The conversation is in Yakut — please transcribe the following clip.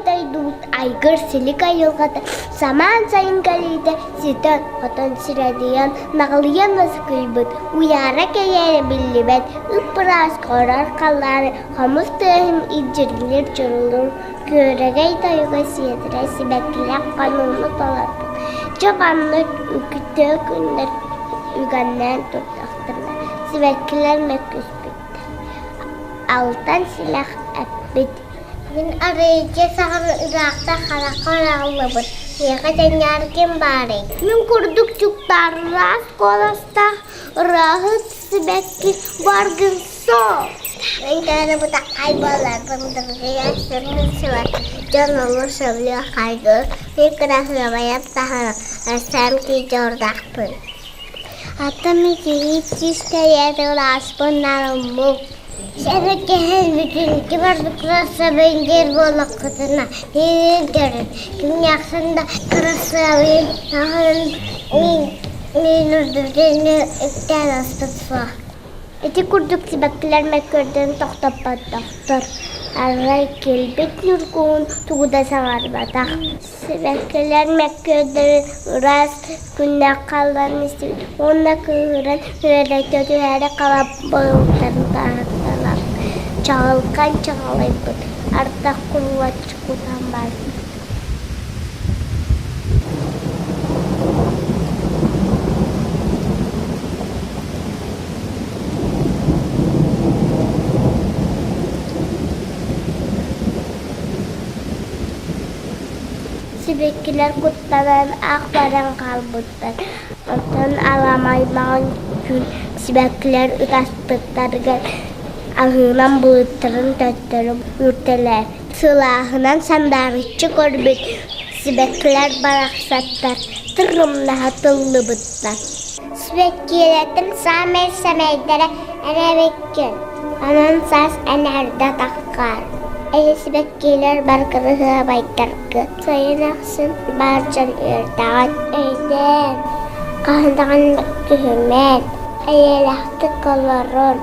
дойдубут айгыр-силик айылҕата самаан сайын кэлиитэ ситэн-хотон сирэдийэн, наҕылыйан наскыйбыт, уйаара кэйээрэ биллибэт, ып-ыраас корор халлааны хомус тыаһын илдьиргилир дьурулуур, күөрэгэй тойуга сиэтэрэ сибэккилээх хонууну толорбут. Дьэ маннык үтүө күннэр үгэннээн турдахтарына, сибэккилэр мөккүспүттэр, алтан силэх эппит. Мин арыйдьа саҕана ыраахта харахха араҕыллыбыт, миэхэ тэҥнээх ким баарый? Мин курдук чуктаарылаах куоластаах ырыаһыт сибэкки баргын суох. Мин кэлэн бытаххай буоларбын дыргыйар сүрүн сыбар дьон олус сөбүлүө хайгыыр мин кыраһыабайым таһара саам киидьордаахпын. Аттан мин киһи чистэйэр ылааспын нарыммыт. Сэргэһэн бүтүнчү барбыт кырасыабайын диир буоллаххытына миигин көрүн кимнээхсин да кырасыабайын таһынан мин мин үрдүбүтүн үктээн аспыт суох. Ити курдук сибэккилэр мөккүөрдэрин тохтоппотохтор. Арай кэлбит ньургуһун тугу да саҥарбатах. Сибэккилэр мөккүөрдэрин ыраас күннээх хаалларан истибит уонна кыыһыран үөрэттэ түһээри халабылтан таһытталар. Чаҕылхай чаҕылыйбыт, ардах курулаччы кутан барбыт. Сибэккилэр куттанан ах баран хаалбыттар. Онтон аламай маҥан күн сибэккилэр ытаспыттарыгар аһыынан былыттарын төттөрү үртэлээр. Сылааһынан сандаарыччы көрбүт сибэккилэр барахсаттар тырымнаһа тыллыбыттар. Сибэккилэртэн саамай сэмэйдэрэ эрэбиккин. Онон саас энээрдэ таххаар. Эһи сибэккилэр бар кырыһыабайдаргыт. Сайын ахсын баар дьон үөрдэҕит. Өйдөөн, хаһан даҕаны түһүмэн, эйэлээхтик олорун.